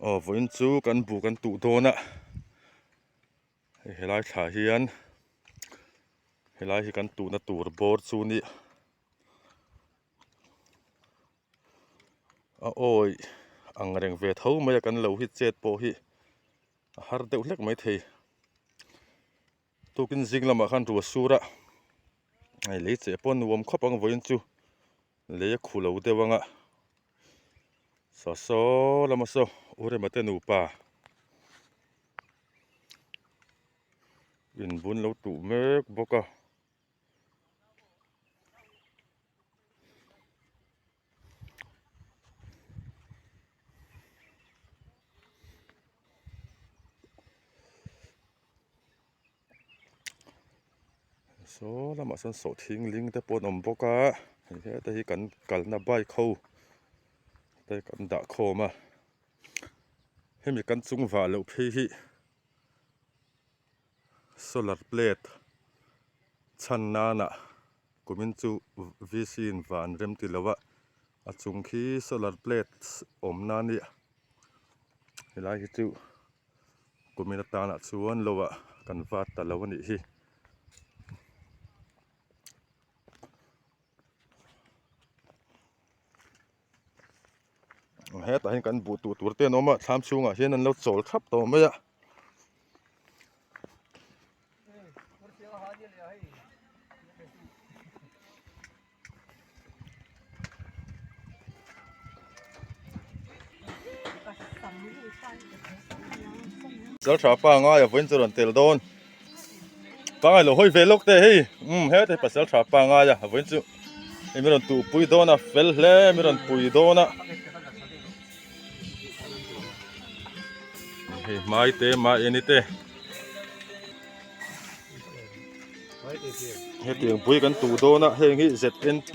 Aw vawiin chu kan buh kan tuh dawn a hei helai thla hian helai hi kan tuhna tur bawr chu ni a awi ang reng ve tho mai a kan lo hi chet pawh hi a har deuh hlek mai thei. Tukin zing lamah khan rua sur a, hei lei cheh pawh a nuam khawp ang vawiin chu lei a khu lo deuh ang a, saw saw lama saw u Rema te nupa inbun lo tuh mek bawk a. Saw lamah sawn sawhthing ling te pawh an awm bawk a hei heta hi kan kalna bike ho te kan dah khawm a hemi kan chung vah loh phei hi solar plate chhan nana kumin chu V C in van rem ti lo a a chung khi solar plate awm na a nia helai hi chu. Kumin atanah chuan lo ah kan vat ta lo a nih hi. Hetah hian kan buh tuh tur te an awm a thlam chhungah hian an lo chawl thap tawh mai a. Zaltha pangai a vawiin chu rawn tel dawn pangai lo hawi ve lawk te hei umm heta hi pasaltha pangai a vawiin chu hei min rawn tuhpui dawn a fel hle min rawn pui dawn a hei hmai te mah eni te. Hetiang pui kan tuh dawn a heng hi ZNP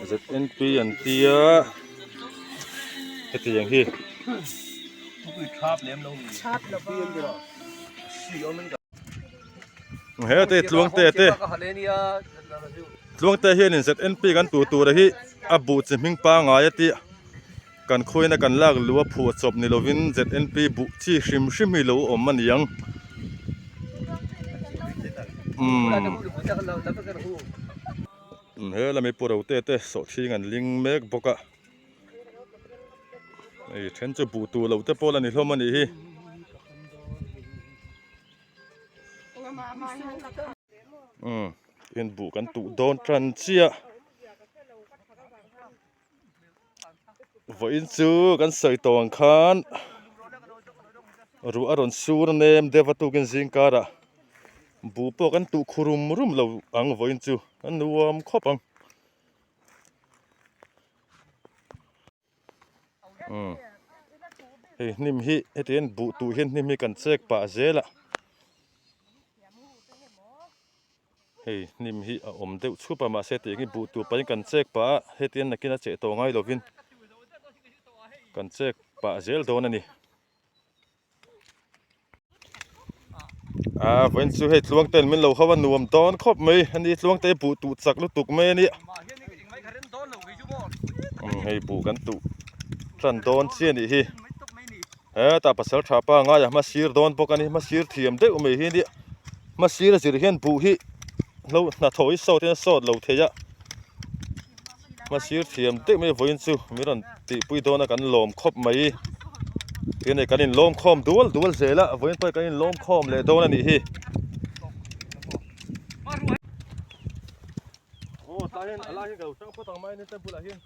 ZNP an tia hetiang hi hete tluangte te tluangte hianin ZNP kan tuh tur hi a buh chi hming pangai a tia. Kan khuaina kan lak luh a phuah chawp ni lovin ZNP buh chi hrim hrim hi lo awm a ni ang. Umm he lami pu rote te sawhthing an ling mek bawk a. Hei then chu buh tur lo te pawh la ni hlawm a nih hi. Umm in buh kan tuh dawn tan chiah. Vawiin chu kan sawi tawh ang khan ruah a rawn sur nem deuh a tukin zing karah buh pawh kan tuh khu rum rum lo ang vawiin chu a nuam khawp ang umm hei hnim hi heti hian buh tuh hian hnim hi kan chek pah zel a. Hei hnim hi a awm deuh chhup a mahse tiang hi buh tur pahin kan chek pah a hetiang nakin a cheh tawh ngai lovin kan chek pah zel dawn a ni. Ah vawiin chu hei tluang ten min lo hau a nuam dawn khawp mai a ni tluang te buh tuh chak lutuk mai a nia hei buh kan tuh tan dawn chiah a nih hi. Hetah pasal tha pa ngaia hma sir dawn bawk a ni hma sir thiam deuh mai hi nia hma sir a zir hian buh hi hlo hnathawh hi sawt in a sawt lo thei a hma sir thiam deuh mai vawiin chu min rawn tihpui dawn a kan lawm khawp mai tin hei kan in lawm khawm dual dual zel a vawiin pawh hi kan in lawm khawm leh dawn a nih hi. Aw tlai hian a lai hian ka lo tang phawt ang mai a ni te bulah hian.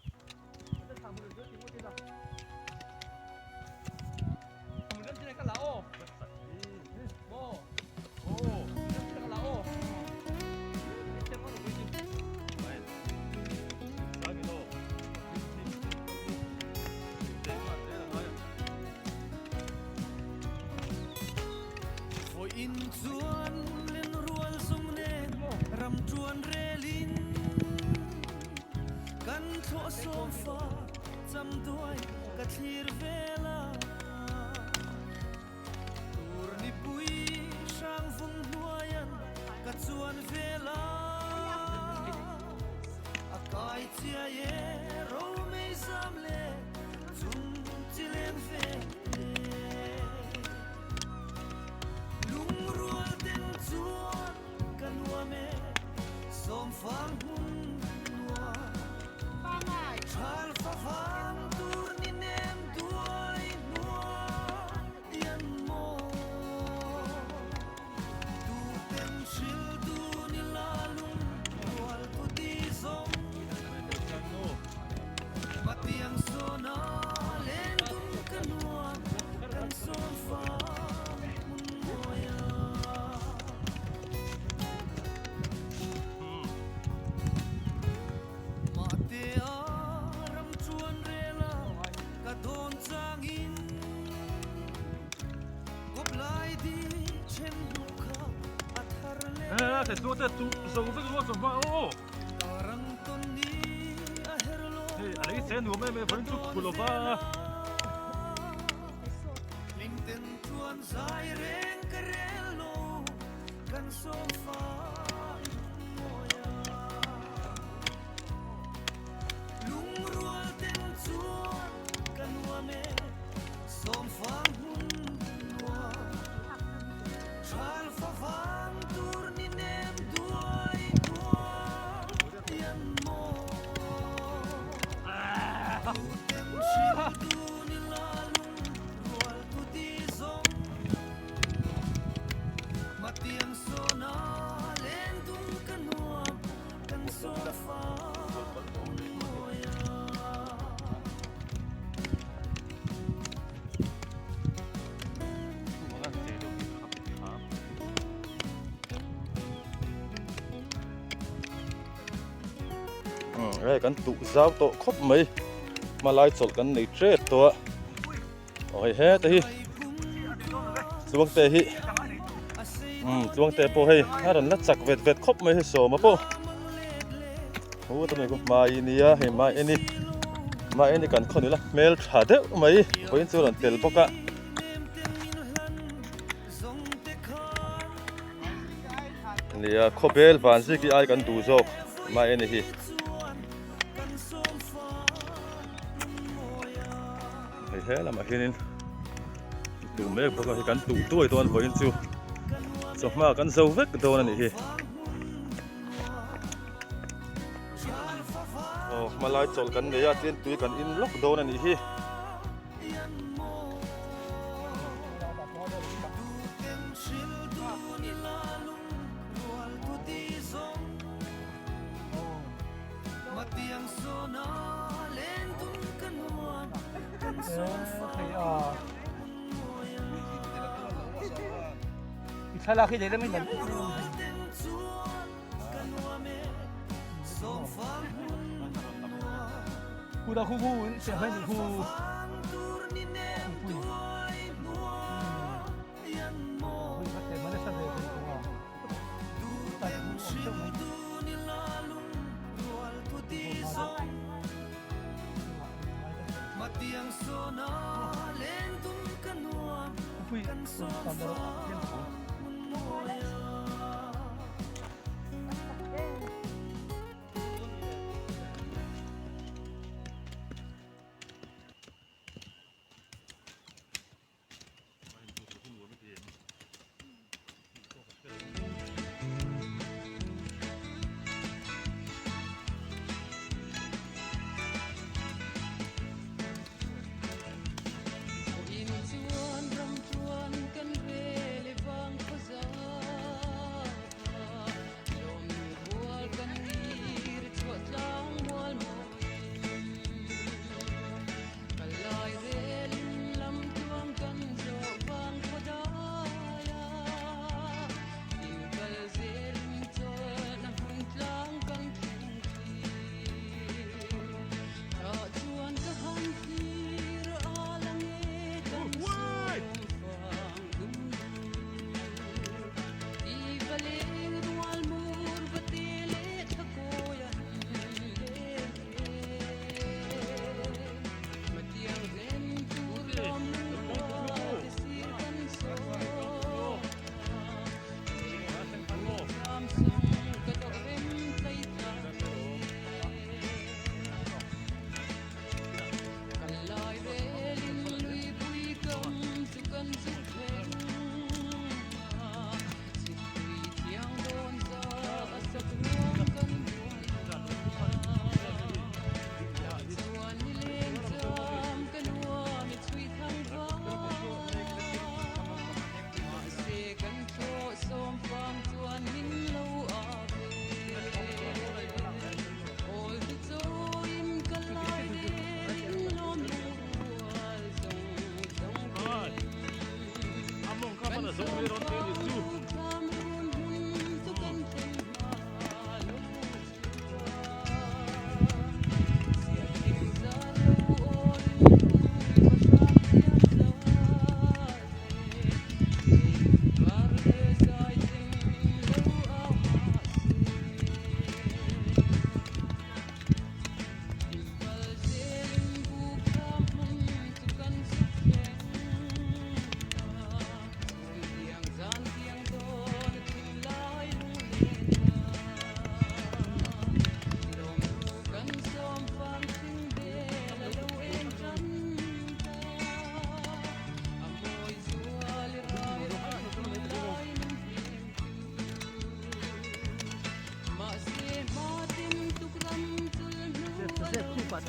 Hei a lei se nuam em em vawiin chu khu lova. Hei kan tuh zau tawh khawp mai hmalai chawlh kan nei tep tawh a aw hei heta hi tluangte hi umm tluangte pawh hei a rawn la chak vet vet khawp mai hei sawma pawh hu ta mai ku hmai nia hei hmai en i hmai en i kan khaw nula hmel tha deuh mai vawiin chu a rawn tel bawk a. Nia khawbel van ziki ai kan duh zawk mai a ni hi. Hei he lamah hianin tuh mek bawk a hei kan tuh tuai dawn vawiin chu chawhma kan zo vek dawn a nih hi. Aw hmalai chawlh kan nei a tin tui kan in lawk dawn a nih hi. Thlalak hi lehlam in Khu da khu khu sẽ phải khu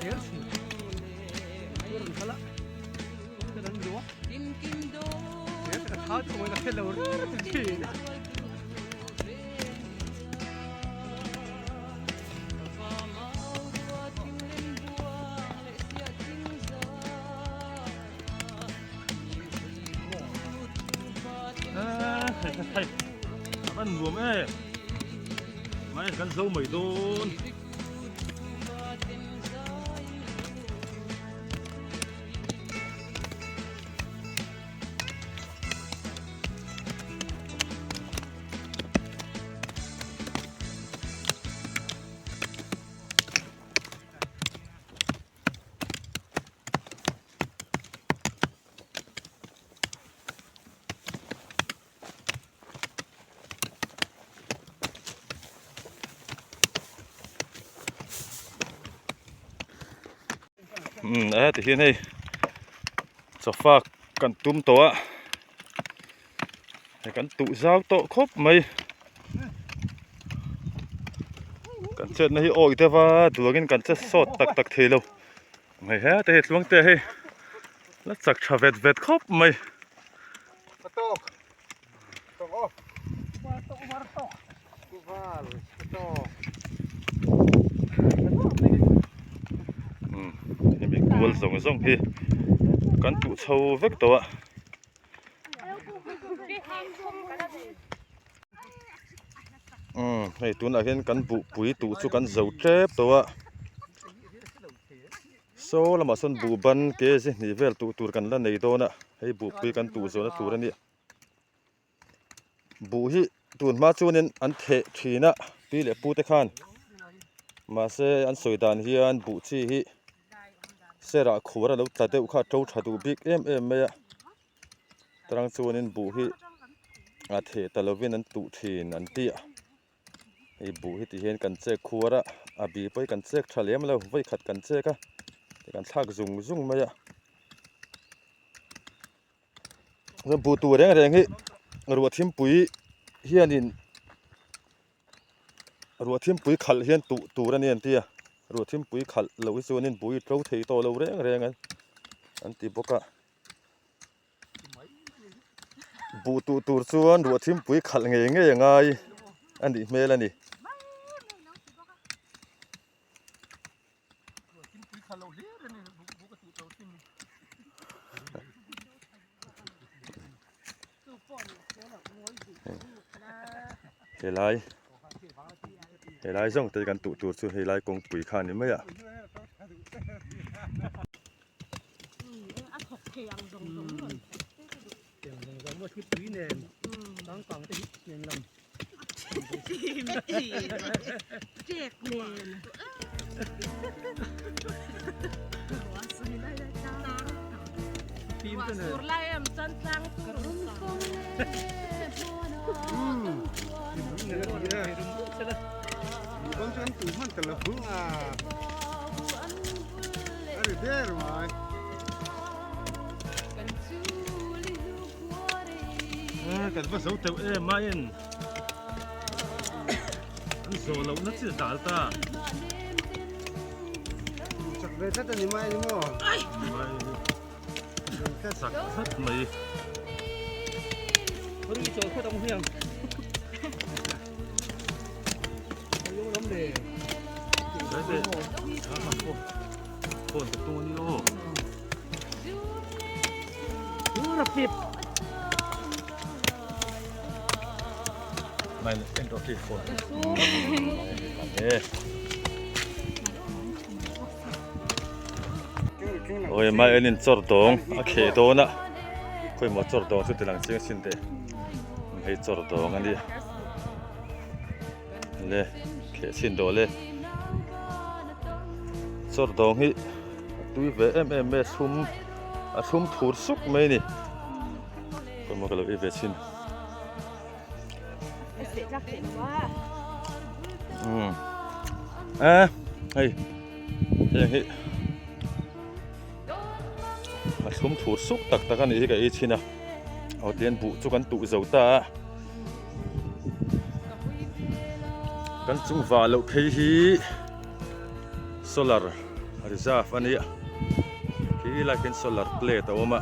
Hei a van nuam e mai kan zo mai dawn. Umm e tihian hei chawfak kan tum tawh a hei kan tuh zau tawh khawp mai kan chetna hi awih deuh a duangin kan che sawt tak tak thei lo. Hei hete hei tluang te hei la chak tha vet vet khawp mai. Umm hemi kual zawng zawng hi kan tuh chho vek tawh a. Umm hei tunah hian kan buhpui tuh chu kan zo tep tawh a saw lamah sawn buh ban kg hnih vel tuh tur kan la nei dawn a hei buhpui kan tuh zawhna tur a ni buh hi tun hma chuanin an theh thin a pi leh pu te khan mahse an sawi dan hian buh chi hi serah khuar a lo tla deuh kha a to tha duh bik em em mai a. Tarang chuanin buh hi a theh ta lovin an tuh thin an ti a, hei buh hi tihian kan chek khuar a, a bi pawh hi kan chek tha lem lo vawi khat kan chek a kan thlak zung zung mai a, buh tur reng reng hi ruah thimpui hianin ruah thimpui khalh hian tuh tur a ni an ti a ruah thimpui khalh loh hi chuanin buh hi to thei tawh lo reng reng an ti bawk a. Buh tuh tur chuan ruah thimpui khalh ngei ngei a ngai a nih hmel a ni. Helai helai zawng te kan tuh tur chu helai kawngpui kha a ni mai a. Kan va zo teuh em a in an zawh loh na chi zal ta. Chak ve tlat a ni mai a ni maw? Chak tlat mai. Oi mai enin chawr dawng a kheh dawn a khawimaw chawr dawng chu tilang chiang sin teh hei chawr dawng a nia. Le kheh chhin dawh le chawr dawng hi a tui ve em em mai a chhum a chhum thur suk mai a ni kawngmaw ka lo ei ve chhin umm a hei heng hi a chhum thur suk tak tak a nih hi ka ei chhin a aw tihian buh chu kan tuh zo ta a. Kan chung vah loh phei hi solar Reserve a nia khi lai khian solar plate a awm a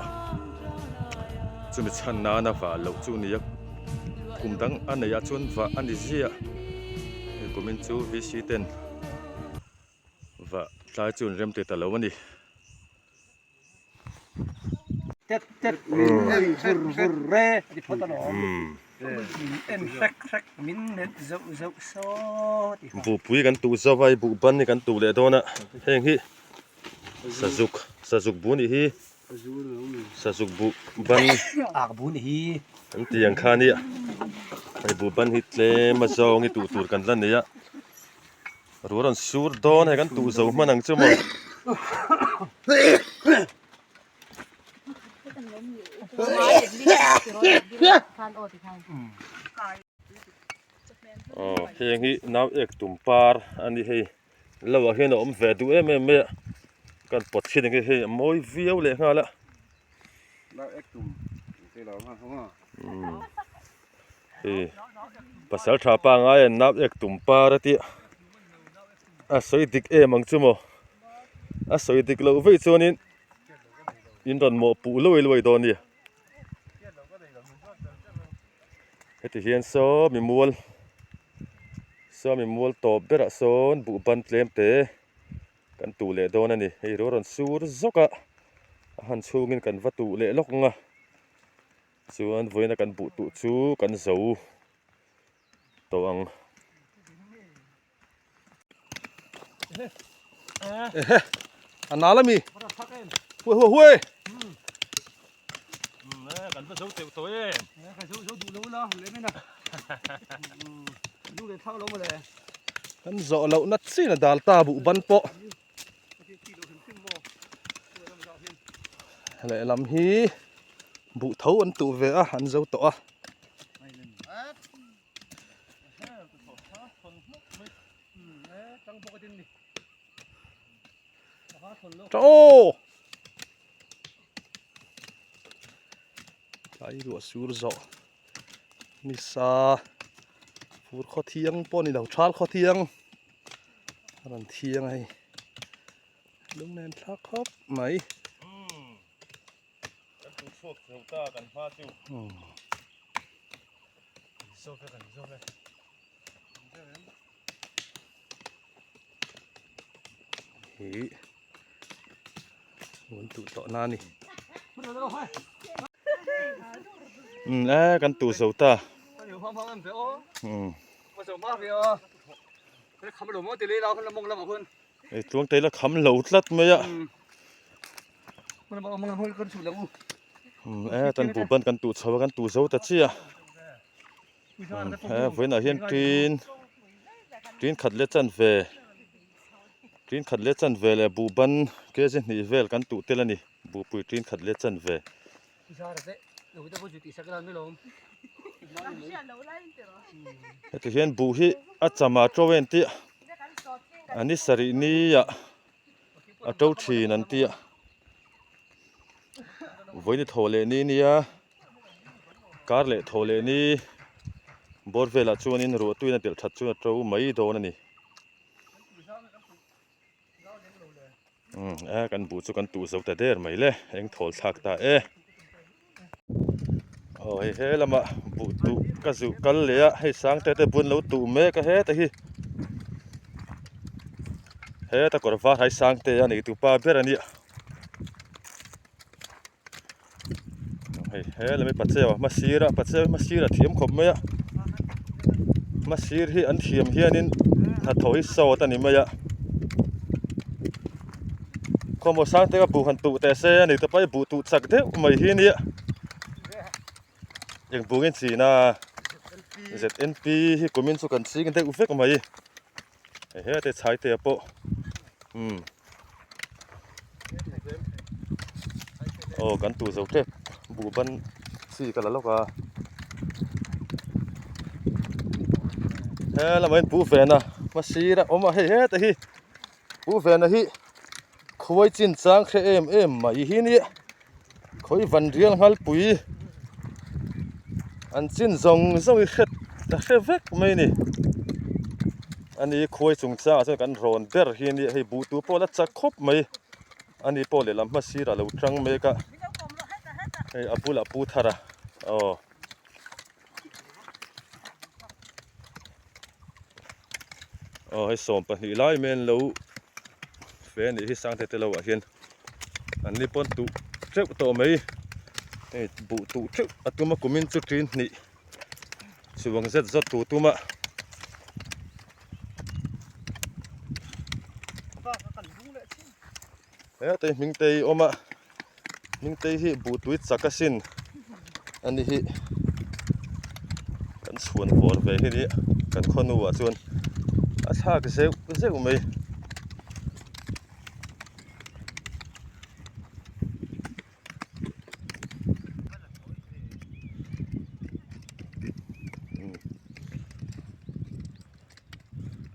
chumi chhan nana vah loh chu a ni a kum dang a neih ah chuan vah a ni ziah hei kumin chu V C ten vah tlai chu an rem ti ta lo a ni. Tet tet min en vur vur re a ti phawt alawm. Min en hrek hrek min melh zauh zauh saw ti kha. Buhpui kan tuh zauh a, hei buhban hi kan tuh leh dawn a, heng hi sazuk sazuk bu nih hi sazuk buh ban ak bu nih hi an ti ang kha nia hei buhban hi tlem a zawng hi tuh tur kan la nei a. Ruah rawn sur dawn hei kan tuh zo hman ang chu maw. Aw heng hi nau ek tum par a ni hei lo ah hian a awm ve duh em em mai a kan pawt thin ang hi hei a mawi viau leh nghal a. Hei pasal tha pangai an nau ek tum par a tih a sawi dik em ang chu maw a sawi dik loh vei chuanin in rawn mawhpuh luai luai dawn a ni heti hian saw mi mual saw mi mual tawp berah sawn buhban tlem te kan tuh leh dawn a ni hei ruah rawn sur zawk a a han chhungin kan va tuh leh lawk ang a. Chuan vawiina kan buh tuh chu kan zo tawh ang. Ehe a nal ami huai huai huai kan va zo teuh tawh em ka zo zo duh lo la le mai na lu le thak lo mawle kan zawh loh na chin a dal ta buh ban pawh Lehlam hi buh tho an tuh ve a an zo tawh a. Aw! Tlai ruah sur zawh nisa fur khaw thiang pawh a ni lo thal khaw thiang. A rawn thiang a hei lunglen thlak khawp mai. Umm kan tu chhuak zo ta kan hma chu. Zo ve kan zo ve. Hi mun tu tawh na ni. Umm e kan tu zo ta. Umm. Ei tluang te la kham lo tlat mai a. Umm e kan buh ban kan tuh chho a kan tuh zo ta chiah. Umm he vawiinah hian tin tin khat leh chanve tin khat leh chanve leh buh ban kg hnih vel kan tuh tel a ni buhpui tin khat leh chanve. Heti hian buh hi a cham a to en tih a ni sarih ni ah a to thin an tia vawiin thaw leh ni nia kar leh thaw leh ni bawr velah chuanin ruahtuiin a delh that chuan a to mai dawn a ni. Umm e kan buh chu kan tuh zo ta der mai le eng thawl thlak ta e aw hei he lamah buh tuh ka zuh kal leh a hei sang te te bun lo tuh mek a heta hi heta kawr var hai sang te a nei tupa ber a nia hei he lami pacheu a hmasir a pacheu hi hmasir a thiam khawp mai a hmasir hi an thiam hianin hnathawh hi sawt a ni mai a khawmaw sang te kha buh han tuh teh se a ni tawp a buh tuh chak deuh mai hi ania eng buh nge chin a Z N P hi kumin chu kan ching deuh vek mai he te chhai te pawh umm aw kan tuh zo tep buh ban chi ka la lawk a he lamah hian buh ven a hma sir a awm a hei heta hi buh ven a hi khuai chin chang hre em em mai hi nia khawi van rial nghal pui an chin zawng zawng hi hre a hre vek mai a ni. Ani khuai chungchangah chuan kan rawn ber hi a nia hei buh tur pawh a la chak khawp mai. Ani pawh lehlam hma sirah a lo tang mek a, hei a bulah pu thar a aw. Aw hei 12 lai mai an lo fe a nih hi Sangte te lo ah hian an ni pawn tuh teuh tawh mai hei buh tuh teuh a tum a kumin chu ṭin hnih chuang zet zawt tur tum a. Hetei hming te hi awm a hming te hi buh tui chak asin ani hi kan chhuan vawr ve hi nia kan khawnu ah chuan a thlak zeuh zeuh mai.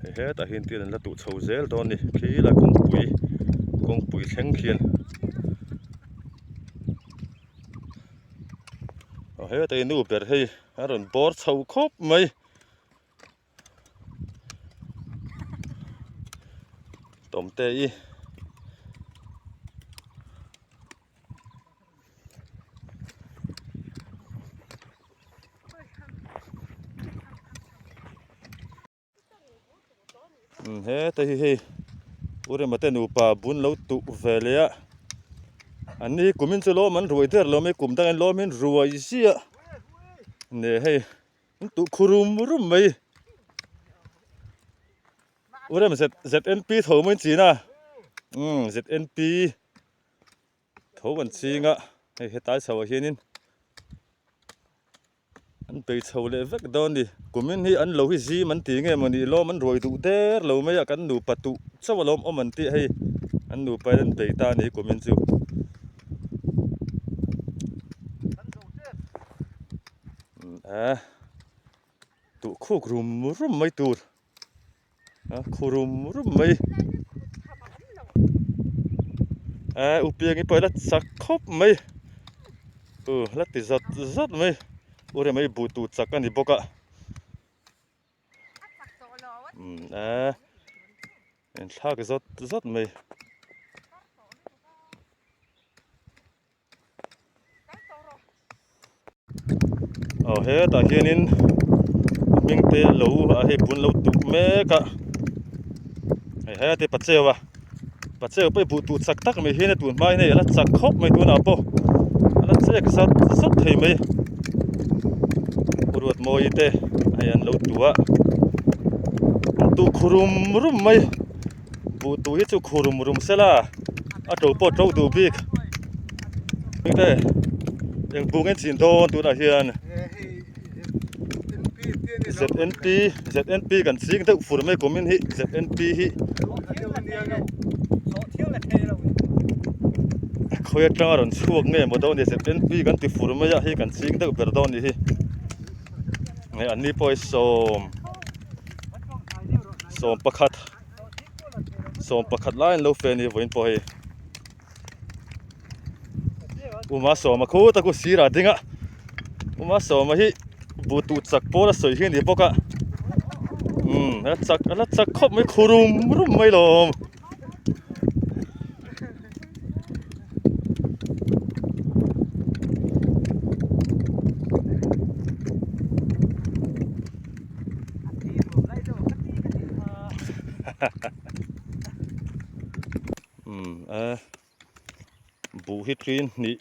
Hei hetah hian thil an la tuh chho zel dawn a ni khi lai kawngpui kawngpui thleng khian aw hetah hi nu ber hei a rawn bawr chho khawp mai. Tawmte i. Umm heta hi hei U Rema te nupa bun lo tuh ve leh a an ni kumin chu lawm an ruai der lo mai kum dangin lawmin ruai ziah ne hei an tuh khu rum rum mai U Rema Z ZNP tho mai an chin a umm ZNP. Tho an ching a, hei hetlai chho ah hianin an bei chho leh vek dawn a ni. Kumin hi an lo hi zim an ti nge maw ni lawm an ruai duh der lo mai a, kan nupa tuh chauh a lawm awm an tih a hei an nupa in an bei ta a ni kumin chu. A tuh khuk rum rum mai tur. A khu rum rum mai a u piang hi pawh la chak khawp mai u la ti zawt zawt mai u rem hi buh tur chak a ni bawk a umm a inthlak zawt zawt mai. Aw hetah hianin hming te lo a hei bun lo tuk mek a hei heti pacheu a pacheu pawh hi buh tuh chak tak mai hian a tun hma hian hei a la chak khawp mai tunah pawh a la chek zat zat thei mai Ruatmawii te hei an lo tuh a an tuh khu rum rum mai. Buh tuh hi chu khu rum rum sela a to pawh a to duh bik te eng bung en chin dawn tunah hian ZNP ZNP kan ching deuh fur mai kumin hi ZNP hi khawi atanga rawn chhuak nge maw dawn ni ZNP kan ti fur mai a hei kan ching deuh ber dawn a nih hi hei an ni pawh hi sawm. 11 11 lai an lo fe a ni vawiin pawh hei uma sawma khu ta khu sirah ding a uma sawma hi buh tuh chak pawl a sawi hi a ni bawk a umm a chak a la chak khawp mai khu rum rum mai lawm. Umm a buh hi ṭin hnih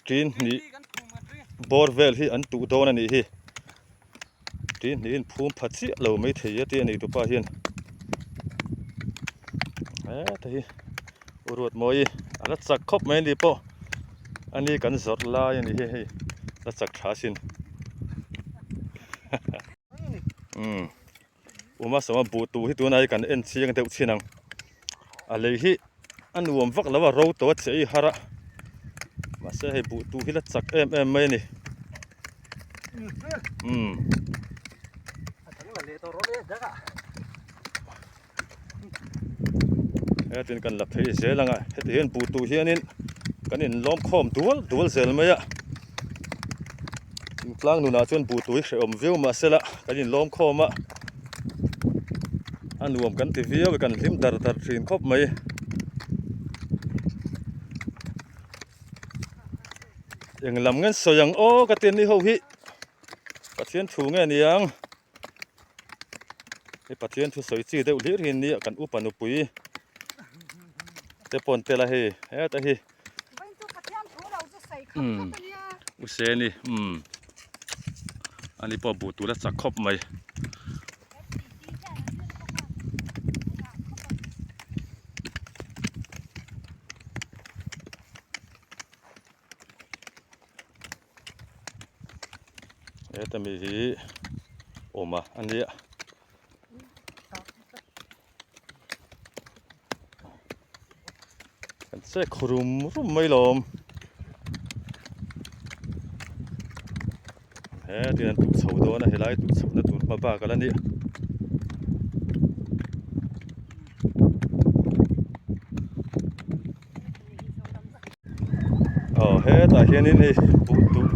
ṭin hnih bawr vel hi an tuh dawn a nih hi ṭin hnih in phum pha chiah lo mai thei a tia neitupa hian heta hi u Ruatmawii a la chak khawp mai a ni pawh a ni kan zawrh lai a ni hi hei la chak tha asin. Umm uma sawma buh tuh hi tunah hi kan en chiang deuh chin ang a lei hi a nuam vak lo a ro tawh a che i har a mahse hei buh tuh hi la chak em em mai a ni umm. Hetin kan la phei zel ang a heti hian buh tuh hianin kan inlawm khawm dual dual zel mai a thingtlang nunah chuan buh tuh hi hrehawm viau mahse la kan inlawm khawm a. A nuam kan ti viau e kan hlim dar dar thin khawp mai. Eng lam nge sawi ang aw ka ti a ni ho hi Pathian thu nge niang hei Pathian thu sawi chi deuh hlir hi nia kan upa nupui te pawn tel a hei heta hi umm u seni umm ani pawh buh tur a chak khawp mai. Heta mi hi awm a ania kan chek rum rum mai lawm hetin an tuk chho dawn a helai tuk chhohna tur hma bak ala nia. Aw hetah hianin hei buh tuh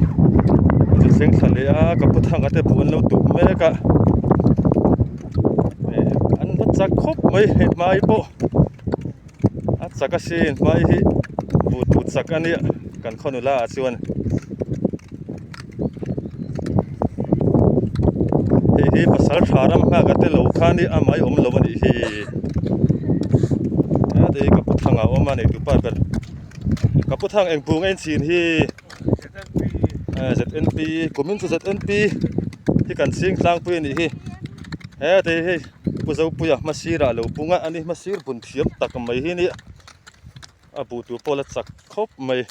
an rawn thleng thla leh a ka pu thanga te buh an lo tuh mek a eh an va chak khawp mai hei hmai pawh a chak asin hmai hi buh tuh chak a nia kan khaw nula ah chuan hei hi pasal tha ram nghak a te lo kha a nia a mai awm lo a nih hi. Heti hi ka pu thang a awm a nei tupa ber ka pu thang eng bung a inchin hi ZNP kumin chu ZNP hi kan ching tlangpui a nih hi heti hi pu Zopuia hma sirah a lo bung a ani hma sir bun thiam tak mai hi nia a buh tur pawh la chak khawp mai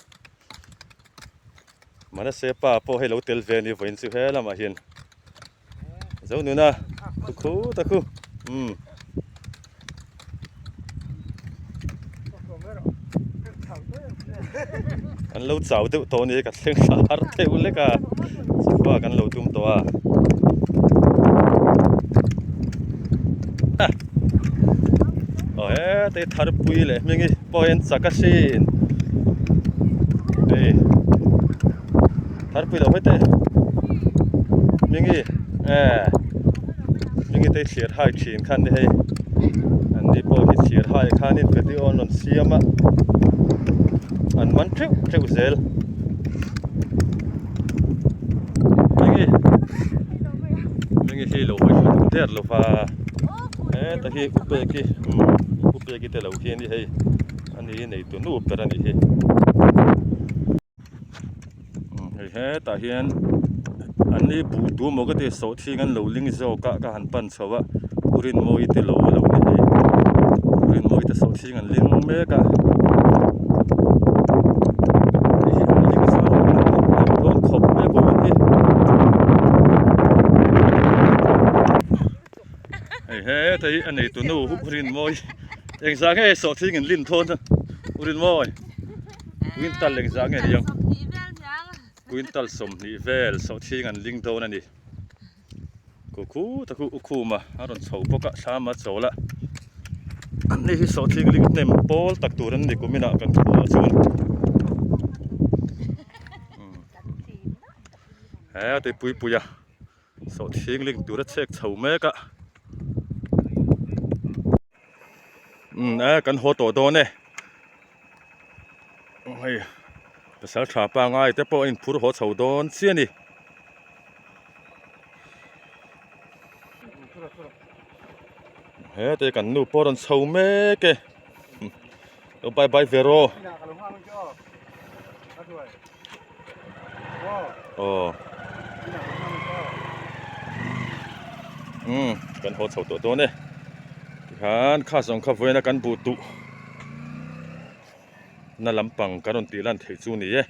Manase pa pawh hei lo tel ve a ni vawiin chu he lamah hian. Zo nuna khu khu ta khu umm. An lo chau deuh tawh a ni ka thleng thla har deuh lek a sofa kan lo tum tawh a. Aw heta hi tharpui leh hming hi pawh hian chak a hrin hei. Tharpui lo hawite Mingi eh Mingi te thlir hai thin khan ni hei an ni pawh hi thlir hai khanin video an rawn siam a an man teuh teuh zel Mingi Mingi hi lo hawi thla duh der lo va heta hi upeki upeki te lo hi a ni hei ani neitu nu ber a nih hi. Hei hetah hian an ni buh tu maw ka ti sawhthing an lo ling zawk a ka han pan chho a u Rinmawii te lo a lo ni hei u Rinmawii te sawhthing an ling mek a hei hi an ling zau an dawn khawp mai a bawm hi hei heta hi a neitu nu u Rinmawii engzah nge sawhthing in lin thawn a u Rinmawii. Quintal engzah nge niang quintal 20 vel sawhthing an ling dawn a ni khu khu ta khu u khuma a rawn chho bawk a thlama chawl a an ni hi sawhthing ling hnem pawl tak tur an ni kuminah kan khuaah chuan he a tui pui pui a sawhthing ling tur a chhek chho mek a. Umm a kan haw tawh dawn e hei pasal tha pangai te pawh a inphur haw chho dawn chiah a ni. Hete kan nu pawh a rawn chho mek e lo bye bye ve rawh aw umm kan haw chho tawh dawn e tikhan kha zawng kha vawiin a kan buh duh na lampang kan rawn tih lan theih chu a ni e.